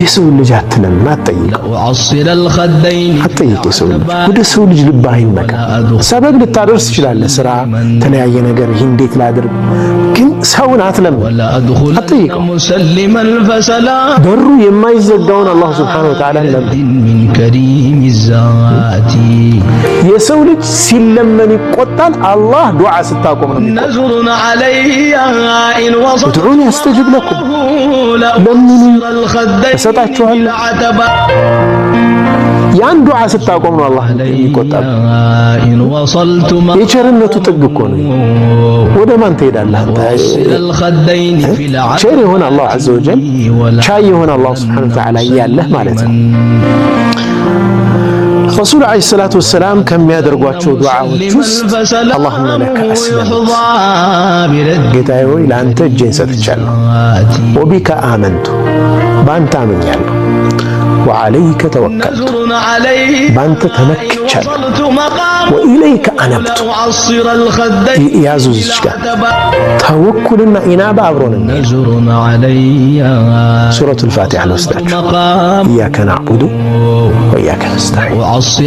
የሰው ልጅ አትለምን፣ አትጠይቅ፣ አትጠይቅ። የሰው ልጅ ወደ ሰው ልጅ ልብ አይመካ። ሰበብ ልታደርስ ትችላለህ፣ ስራ፣ የተለያየ ነገር፣ ይህ እንዴት ላድርግ፣ ግን ሰውን አትለምን፣ አትጠይቀው። በሩ የማይዘጋውን አላህ سبحانه وتعالى ለምን። የሰው ልጅ ሲለመን ይቆጣል። አላህ ዱዓ ስታቆም ነው የሚቆጣው። ادعوني أستجب لكم፣ ለምኑኝ እሰጣችኋለሁ። ያን ዱዓ ስታቆም ነው አላህ የሚቆጣው። የቸርነቱ ጥግ እኮ ነው። ወደ ማን ትሄዳለህ አንተ? ቸር የሆነ አላህ عز وجل፣ ቻይ የሆነ አላህ سبحانه وتعالى እያለህ ማለት ነው። ረሱል عليه الصلاة والسلام ከሚያደርጓቸው ዱዓዎች ውስጥ اللهم لك أسلمت፣ ጌታዬ ሆይ ለአንተ እጄን ሰጥቻለሁ፣ وبك آمنت፣ በአንተ አምኛለሁ፣ وعليك توكلت፣ በአንተ ተመክቻለሁ፣ وإليك أنبت። ያዙ እዚች ጋር ተወኩልና ኢናባ አብሮ ነው። ሱረቱል ፋቲሓ ልወስዳችሁ إياك نعبد وإياك نستعين።